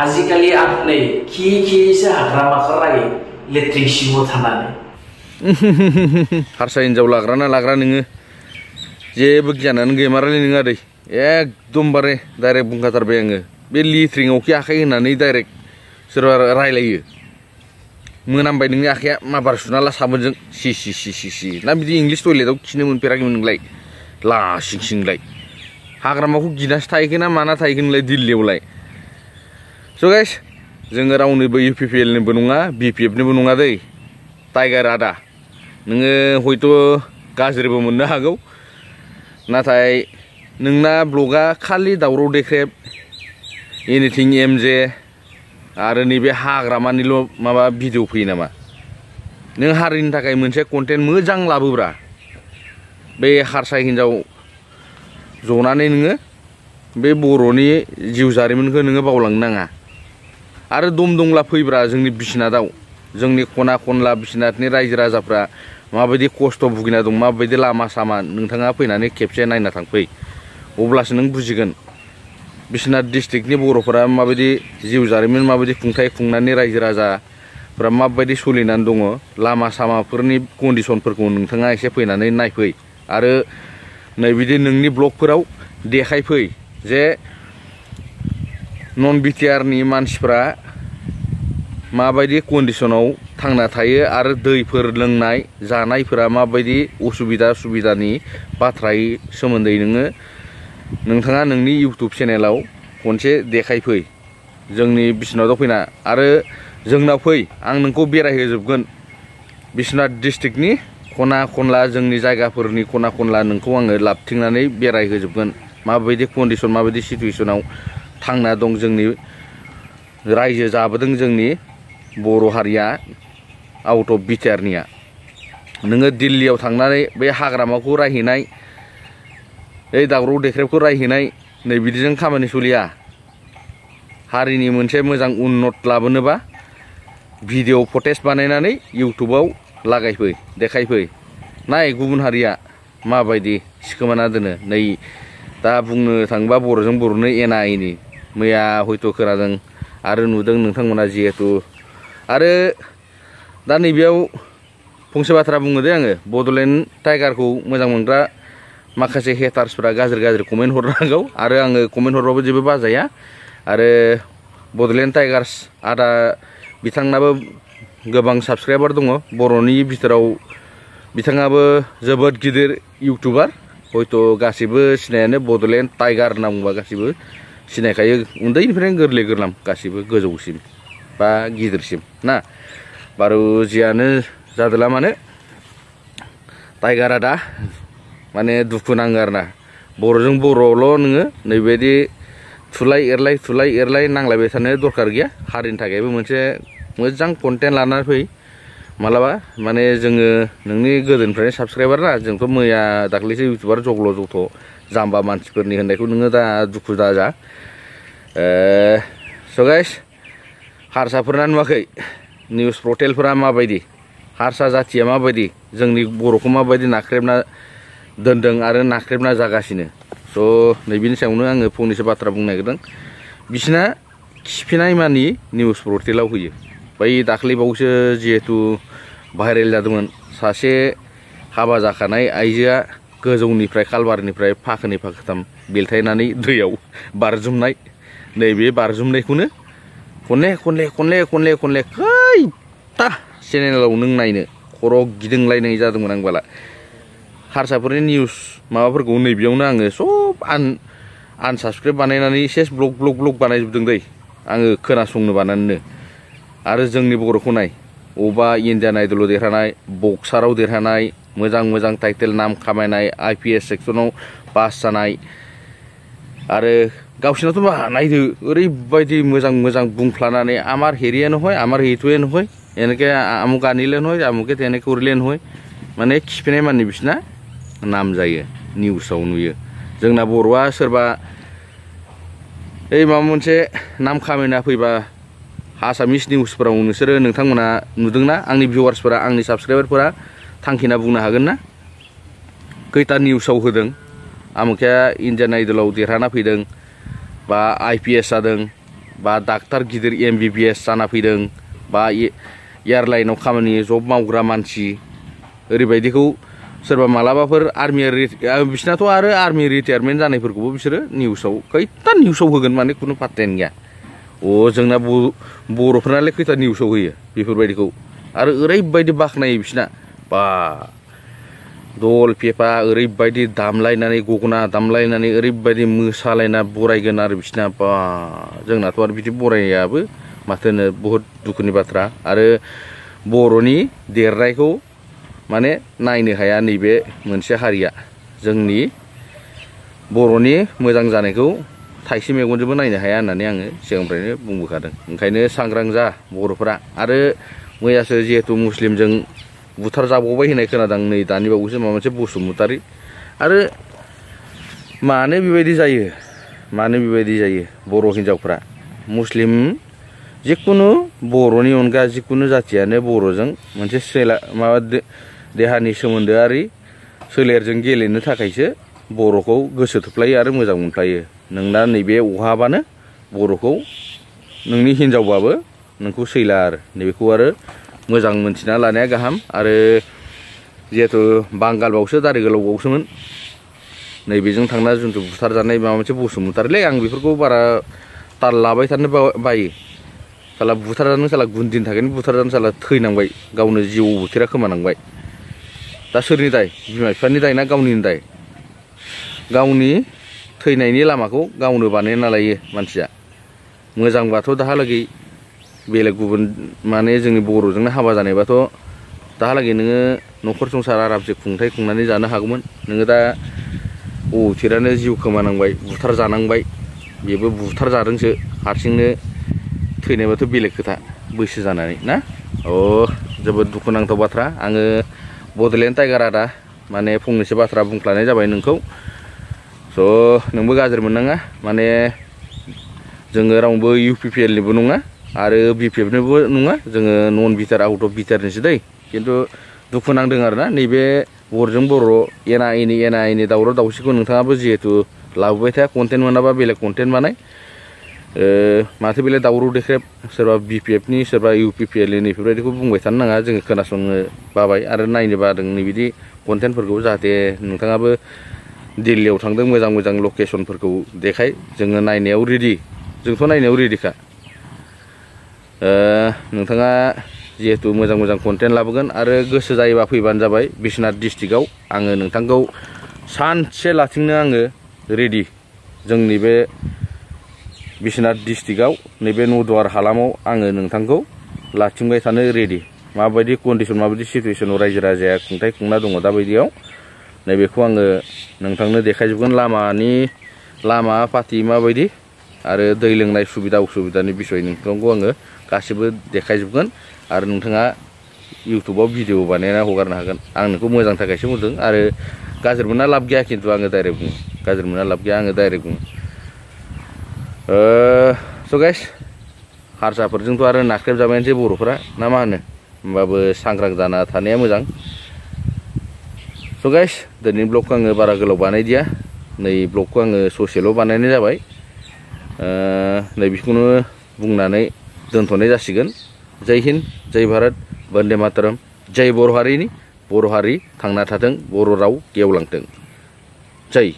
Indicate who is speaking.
Speaker 1: आजिखालि आं नै खियैसो हाग्रामाखौ रायो लेट्रिन सिङाव थानानै
Speaker 2: हारसा हिनजाव लाग्रा ना लाग्रा नोङो जेबो गियानानो गैमारालै नोङो दै एकदमबारे डाइरेक्ट बुंखाथारबाय आङो बे लेट्रिनावखि आखाइ होनानै डाइरेक्ट सोरबा रायलायो मोनामबाय नोंनि आखाइया माबार सुना ला साबोनजों सि ना बिदि इंलिस टयलेटआव खिनो मोनफेराखैमोन नोंलाय लासिं सिंलाय हाग्रामाखौ गिनासो थाहैखो ना माना थाहैखो नोंलाय दिल्लीयावलाय स' गाइस जोङो रावनिबो UPPLनिबो नङा BPFनिबो नङा दै टाइगार आदा नोङो हयथ' गाज्रिबो मोननो हागौ नाथाय नोंना ब्लगा खालि दावराव देख्रेब एनिथिं MJ आरो नैबे हाग्रामानिल' माबा भिडिअ फैयो नामा नों हारिनि थाखाय मोनसे कन्टेन्ट मोजां लाबोब्रा बे हारसा हिनजाव जनानै नोङो बे बर'नि जिउ जारिमिनखौ नोङो बावलांनो नाङा आरो दम दंला फैब्रा जोंनि बिसनाथआव जोंनि खना खनला बिसनाथनि रायजो राजाफ्रा माबायदि खस्थ' भुगिना दं माबायदि लामा सामा नोंथाङा फैनानै खेबसे नायना थांफै अब्लासो नों बुजिगोन बिश्वनाथ डिस्ट्रिक्टनि बर'फोरा माबायदि जिउ जारिमिन माबायदि खुंथाय खुंनानै रायजो राजाफ्रा माबायदि सोलिनानै दङ लामा सामाफोरनि कन्डिशनफोरखौ नोंथाङा एसे फैनानै नायफै आरो नैबिदि नोंनि ब्लगफोराव देखायफै जे नन बिटिआरनि मानसिफ्रा माबायदि कन्डिशनाव थांना थायो आरो दैफोर लोंनाय जानायफोरा माबायदि उसुबिदा सुबिदानि बाथ्रायै सोमोन्दै नोंथाङा नोंनि इउटुब चेनेलाव खनसे देखायफै जोंनि बिश्वनाथआव फैना आरो जोंनाव फै आं नोंखौ बेरायहोजोबगोन बिश्वनाथ डिस्ट्रिक्टनि खना खनला जोंनि जायगाफोरनि खना खनला नोंखौ आङो लाबथिंनानै बेरायहोजोबगोन माबायदि कन्डिशन माबायदि सिटुएशनाव थांना दं जोंनि रायजो जाबोदों जोंनि बर' हारिया आउट अफ बिटिआरनिया नोङो दिल्लीयाव थांनानै बे हाग्रामाखौ रायहैनाय बे दावराव देख्रेबखौ रायहैनाय नै बिदिजों खामानि सोलिया हारिनि मोनसे मोजां उन्नत लाबोनोबा भिडिअ फटेज बानायनानै इउटुबाव लागायफै देखायफै नाय गुबुन हारिया माबायदि सिखोमाना दोनो नै दा बुंनो थाङोबा बर'जों बर'नो एना एनि मैया हयथ' खोनादों आरो नुदों नोंथांमोना जिहेतु आरो दा नैबेयाव फंसे बाथ्रा बुङो दे आङो बड'लेण्ड टाइगारखौ मोजां मोनग्रा माखासे हेटार्सफोरा गाज्रि कमेन्ट हरनो हागौ आरो आङो कमेन्ट हरबाबो जेबो बाजाया आरो बड'लेण्ड टाइगार्स आदा बिथांनाबो गोबां साबस्क्राइबार दङ बर'नि बिथोराव बिथाङाबो जोबोद गिदिर इउटुबार हयथ' गासिबो सिनायानो बड'लेण्ड टाइगार होनना बुंबा गासिबो सिनायखायो उन्दैनिफ्रायनो गोरलै गोरलाम गासिबो गोजौसिम बा गिदिरसिम ना बारु जियानो जादोला मानो टाइगार आदा माने दुखु नाङो आरोना बर'जों बर'ल' नोङो नैबायदि थुलाय एरलाय नांलायबाय थानो दरखार गैया हारिनि थाखायबो मोनसे मोजां कन्टेन्ट लानानै फै मालाबा माने जोङो नोंनि गोदोनिफ्रायनो साबस्क्राइबार ना जोंथ' मैया दाख्लैसो इउटुबार जग्ल' जथ' जाम्बा मानसिफोरनि होननायखौ नोङो दा दुखु दाजा स' गाइस हारसाफोरना नुवाखै निउस पर्टेलफोरा माबायदि हारसा जाथिया माबायदि जोंनि बर'खौ माबायदि नाख्रेबना दोनदों आरो नाख्रेबना जागासिनो स' नैबेनि सायावनो आङो फंनैसो बाथ्रा बुंनो नागिरदों बिसिना खिफिनाय मानि निउस पर्टेलाव होयो बै दाख्लैबावसो जिहेतु भाइरेल जादोंमोन सासे हाबा जाखानाय आइजोआ गोजौनिफ्राय कालबारनिफ्राय फाखोनै फाखोथाम बेलथायनानै दैयाव बारजुमनाय नैबे बारजुमनायखौनो खनले खैथा चेनेलाव नों नायनो खर' गिदिंलायनाय जादोंमोन आं बाला हारसाफोरनि निउस माबाफोरखौ नैबेयावनो आङो सब आनसाबस्क्राइब बानायनानै सेस ब्लग बानायजोबदों दै आङो खोनासंनो बानायनो आरो जोंनि बर'खौ नाय अबा इण्डियान आइडलाव देरहानाय बक्साराव देरहानाय मोजां टाइटेल नाम खामायनाय IPS सेक्सनाव पास जानाय आरो गावसिनाथ' मा नायदो ओरैबायदि मोजां बुंफ्लानानै आमार हेरिया नहय आमार हेतुए नहय एनेके आमुक आनिले नहय आमुके तेनेके उरले नहय माने खिफिनाय मानि बिसिना नाम जायो निउसाव नुयो जोंना बर'आ सोरबा ओइ माबा मोनसे नाम खामायना फैबा आसामिस निउसफोराव नोंसोरो नोंथांमोना नुदोंना आंनि भिउवार्सफोरा आंनि साबस्क्राइबारफोरा थांखिना बुंनो हागोन ना खैथा निउसाव होदों आमुखिया इण्डियान आइडलाव देरहाना फैदों बा IPS जादों बा डाक्टार गिदिर MBBS जाना फैदों बा एयारलाइनाव खामानि जब मावग्रा मानसि ओरैबायदिखौ सोरबा मालाबाफोर आर्मि बिसिनाथ' आरो आर्मि रिटायारमेन्ट जानायफोरखौबो बिसोरो निउसाव खैथा निउसाव होगोन माने खुनु पात्तायानो गैया जोंना बर'फोरनालाय खैथा निउसाव होयो बेफोरबायदिखौ आरो ओरैबायदि बाख्नायो बिसिना बा दल पेपा ओरैबायदि दामलायनानै गगना दामलायनानै ओरैबायदि मोसालायना बरायगोन आरो बिसिना बा जोंनाथ' आरो बिदि बरायाबो माथो होनो बहुद दुखुनि बाथ्रा आरो बर'नि देरनायखौ माने नायनो हाया नैबे मोनसे हारिया जोंनि बर'नि मोजां जानायखौ थाइसे मेगनजोंबो नायनो हाया होननानै आङो सिगांनिफ्रायनो बुंबोखादों ओंखायनो सांग्रां जा बर'फोरा आरो मैयासो जिहेतु मुस्लिमजों बुथार जाबावबाय होननाय खोनादों नै दानि बावैसो माबा मोनसे बसुमतारी आरो मानो बेबायदि जायो बर' हिनजावफ्रा मुस्लिम जिखुनु बर'नि अनगा जिखुनु जाथियानो बर'जों मोनसे माबा देहानि सोमोन्दोआरि सोलेरजों गेलेनो थाखायसो बर'खौ गोसो थोफ्लायो आरो मोजां मोनफ्लायो नोंना नैबे अहाबानो बर'खौ नोंनि हिनजावबाबो नोंखौ सैला आरो नैबेखौ आरो मोजां मोनथिना लानाया गाहाम आरो जिहेतु बांगालबावसो दारि गोलावबावसोमोन नैबेजों थांना जुन्थु बुथारजानाय माबा मोनसे बसुमतारीलै आं बेफोरखौ बारा ताल लाबाय थानो बायो साला बुथारजानो साला गुन्दिनि थाखायनो बुथारजानो साला थैनांबाय गावनो जिउ बोथोरा खोमानांबाय दा सोरनि दाय बिमा बिफानि दाय ना गावनिनो दाय गावनि थैनायनि लामाखौ गावनो बानायना लायो मानसिया मोजांबाथ' दाहालागै बेलेग गुबुन माने जोंनि बर'जोंनो हाबा जानायबाथ' दाहालागै नोङो न'खर संसार आरामसे खुंथाय खुंनानै जानो हागौमोन नोङो दा अबथिरानो जिउ खोमानांबाय बुथार जानांबाय बेबो बुथार जादोंसो हारसिंनो थैनायबाथ' बेलेग खोथा बैसो जानानै ना जोबोद दुखुनांथाव बाथ्रा आङो बड'लेण्ड टाइगार आदा माने फंनैसो बाथ्रा बुंफ्लानाय जाबाय नोंखौ नोंबो गाज्रि मोननाङा माने जोङो रावबो UPPL निबो नङा आरो BPF निबो नङा जोङो नन बिटार आउट अफ बिटारनिसो दै खिन्थु दुखु नांदों आरोना नैबे बर'जों बर' एना एनि दावराव दावसिखौ नोंथाङाबो जिहेतु लाबोबाय थाया कन्टेन्ट मोनाबा बेलेग कन्टेन्ट बानाय माथो बेलाय दावराव देख्रेब सोरबा BPF नि सोरबा UPPL नि बेफोरबायदिखौ बुंबाय थानो नाङा जोङो खोनासंनो बाबाय आरो नायनो बादों नैबिदि कन्टेन्टफोरखौ जाहाथे नोंथाङाबो दिल्लीयाव थांदों मोजां लकेसनफोरखौ देखाय जोङो नायनायाव रेडि जोंथ' नायनायाव रेडिखा नोंथाङा जिहेतु मोजां कन्टेन्ट लाबोगोन आरो गोसो जायोबा फैबानो जाबाय बिश्वनाथ डिस्ट्रिक्टआव आङो नोंथांखौ सानसे लाथिंनो आङो रेडि जोंनि बे बिश्वनाथ डिस्ट्रिक्टआव नैबे नदुवार हालामाव आङो नोंथांखौ लाथिंबाय थानो रेडि माबायदि कन्डिसन माबायदि सिटुवेसनाव रायजो राजाया खुंथाय खुंना दङ दाबायदियाव नैबेखौ आङो नोंथांनो देखायजोबगोन लामा पाति माबायदि आरो दै लोंनाय सुबिदा उसुबिदानि बिसय नोंथांखौ आङो गासिबो देखायजोबगोन आरो नोंथाङा इउटुबाव भिडिअ बानायना हगारनो हागोन आं नोंखौ मोजां थाखायसो बुंदों आरो गाज्रि मोनना लाब गैया खिन्थु आङो डाइरेक्ट बुङो गाज्रि मोनना लाब गैया आङो डाइरेक्ट बुङो गाइस हारसाफोरजोंथ' आरो नाख्रेबजाबायानोसै बर'फोरा ना मा होनो होमबाबो सांग्रां जाना थानाया मोजां गाइस दिनैनि ब्लगखौ आङो बारा गोलाव बानायदिया नै ब्लगखौ आङो ससेल' बानायनाय जाबाय नैबेखौनो बुंनानै दोनथ'नाय जासिगोन जय हिन्द जय भारत वन्दे मातरम जय बर' हारि थांना थाथों बर' राव गेवलांथों जय